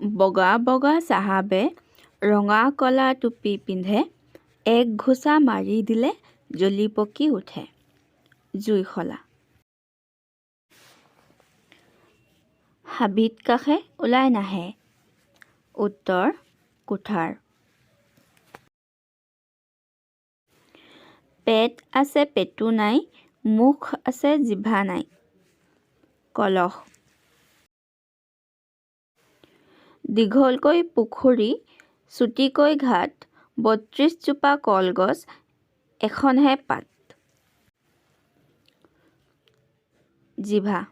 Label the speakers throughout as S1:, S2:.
S1: বগা বগা চাহাবে ৰঙা কলা টুপী পিন্ধে, এক ঘোচা মাৰি দিলে জ্বলি পকি উঠে। জুইশলা। হাবিত কাষে ওলাই নাহে। উত্তৰ কুঠাৰ। পেট আছে পেটু নাই, মুখ আছে জিভা নাই। কলহ। দীঘলকৈ পুখুৰী, চুটিকৈ ঘাট, 32 জোপা কলগছ, এখনহে পাত। জিভা।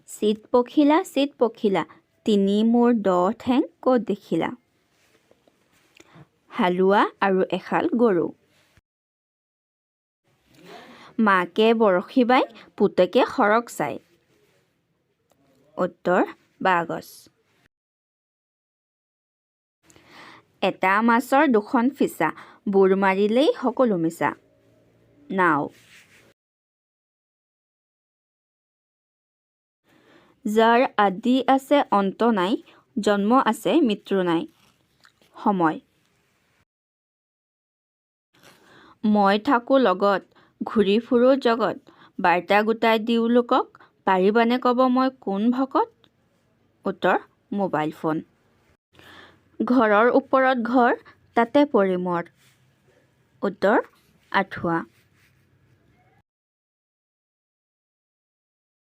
S1: চিত পখিলা চিত পখিলা, তিনি মূৰ দহ ঠেং ক'ত দেখিলা? হালোৱা আৰু এহাল গৰু। মাকে বৰশী বায়, পুতেকে সৰগ চায়। উত্তৰ বাঁহগছ। এটা মাছৰ দুখন ফিছা, বুৰ মাৰিলেই সকলো মিছা। নাও। যাৰ আদি আছে অন্ত নাই, জন্ম আছে মৃত্যু নাই। সময়। মই থাকোঁ লগত, ঘূৰি ফুৰোঁ জগত, বাৰ্তা গোটাই দিওঁ লোকক, পাৰিবানে ক'ব মই কোন ভকত? উত্তৰ মোবাইল ফোন। ঘৰৰ ওপৰত ঘৰ, তাতে পৰি মৰ। উত্তৰ আঁঠুৱা।